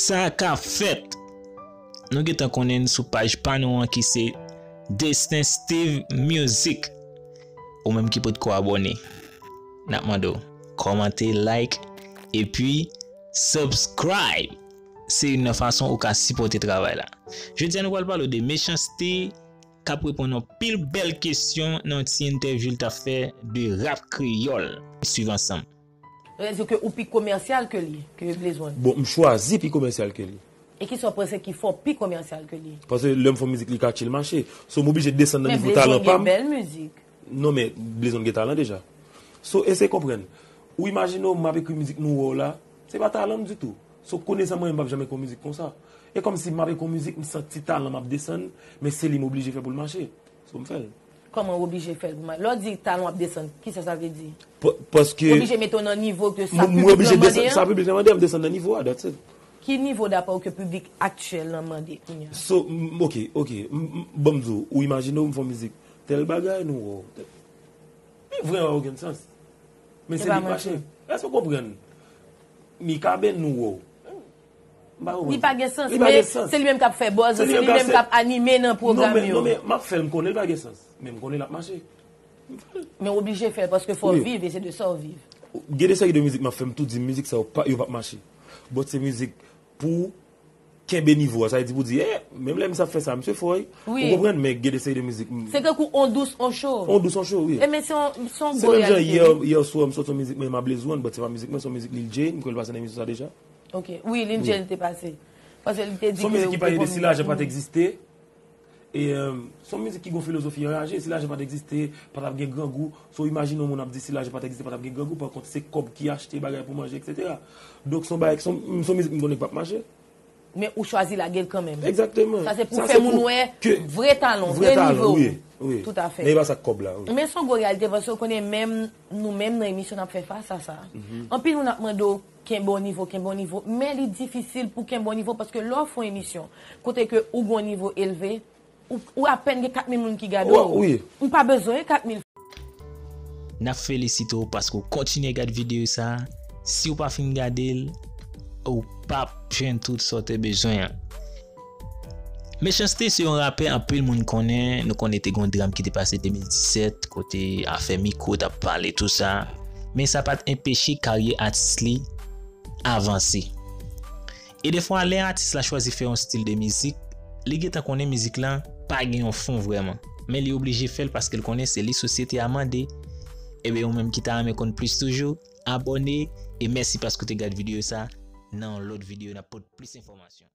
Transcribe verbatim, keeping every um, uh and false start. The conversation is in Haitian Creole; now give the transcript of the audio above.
Sa k ap fèt? Nou gentan konnen n sou paj pa nou an ki se Destin Steve Music. Ou menm ki potko abòne, n ap mande w kòmante, like, epi subscribe. Se youn nan fason ou ka sipòte travay la. Jodi a nou pral pale w de Mechanste k ap reponn yon pil bèl kesyon nan yon ti entèvyou l t ap fè de rap kreyòl. Swiv ansanm. Sa vle di ke ou pi komèsyal ke li, ke Blaze One. Bon, m chwazi pi komèsyal ke li. E kisa w panse ki fè w pi komèsyal ke li? Paske lè m fè yon mizik, li ka tchil mache. So, m oblije desann nan Men nivo Blaze talan One pa gen m. Bèl mizik. Non, men Blaze One gen talan deja. So, eseye konprann. Ou imajine w, m ap ekri mizik nou wè w la, se pa talan m ditou. So, konesan mwen, m p ap janm ekri yon mizik konsa. E kòmsi m ap ekri yon mizik, m santi talan m ap desann, men se li m oblije fè pou l mache. So, m fè l. Kòman w oblije fè l pou mache? Lè w di talan w ap desann, kisa sa vle di? Pa- Paske. W oblije mete w nan nivo ke sa Mwen piblik oblije lan mande desann, a? Sa piblik lan mande, m desann nan nivo a, that's it. Ki nivo dapre w ke piblik aktyèl lan mande kounye a? So, m- ok, ok. M- m- Ban m di w, ou imajine w, m fè yon mizik, tèl bagay, nou wè w. Li vrèman okenn sans. Men se li k mache. Èske w konprann? Mikaben, nou wè w. M pa konprann. Li pa gen sans, Li pa men gen sans. Se li menm k ap fè buzz, se li menm k ap anime nan pwogram Non, men, yo. Non, men m ap fè l, m konnen l pa gen sans. Men m konnen l ap mache. Men w oblije fè l paske fò w viv e se de sa w viv. Gen de seri de mizik m ap fè, m tou di mizik sa yo pa, yo p ap mache. But se mizik pou kenbe nivo a. Sa vle di pou di, eh, menm lè misye ap fè sa, misye fò wi. Wi. Ou konprann, men gen de seri de mizik. m- Se tankou on dous, on cho. On dous, on cho, wi. E men se yon, se yon Se gwo menm jan reyalite. Yè, yè swa, m sot yon mizik mwen, m a Blaze One, but se pa mizik mwen, se yon mizik Lil Jane, m kwè l pase nan emisyon sa deja. Ok, wi, Lil Jane te pase. Paske li te di Se yon ke mizik ki pa te ede pwomet Si lajan pou pa t egziste. E euh, se yon mizik ki gen yon filozofi anraje. Si lajan pa t egziste, pa t ap gen grangou. So imajine yon moun ap di si lajan pa t egziste, pa t ap gen grangou. Pa kont, se kòb ki achte bagay pou manje, et cetera. Donk se yon bagay, se yon se yon mizik m konnen k p ap mache. Men ou chwazi lage l kanmenm. Egzakteman. Sa se pou fè moun wè vre talan, vre nivo. Toutafè. Men e pa sa k kòb la. Wi. Men se yon gwo reyalite paske w konnen menm nou menm nan emisyon n ap fè fas a sa. Anpil moun ap mande w kenbe yon nivo, kenbe yon nivo. Men li difisil pou kenbe yon nivo paske lè w fè yon emisyon kote ke ou gen yon nivo elve, ou, ou apèn gen kat mil moun ki gade w. Wi. M pa bezwen kat mil. N ap felisite w paske w kontinye gade videyo sa a. Si w pa fin gade l, ou p ap jwenn tout sa w te bezwen an. Mechanste se yon rapè anpil moun konnen, nou konnen te gen yon dram ki te pase de mil disèt kote afè mikwo t ap pale tou sa. Men sa pa t enpeche karyè atis li avanse. E defwa lè atis la chwazi fè yon stil de mizik, li gentan konnen mizik lan pa gen yon fon vrèman. Men li oblije fè l paske l konnen se li sosyete a mande. Ebyen ou menm ki ta renmen konn plis toujou, abòne e mèsi paske w te gad videyo sa. Nan yon lòt videyo n ap pote plis enfòmasyon.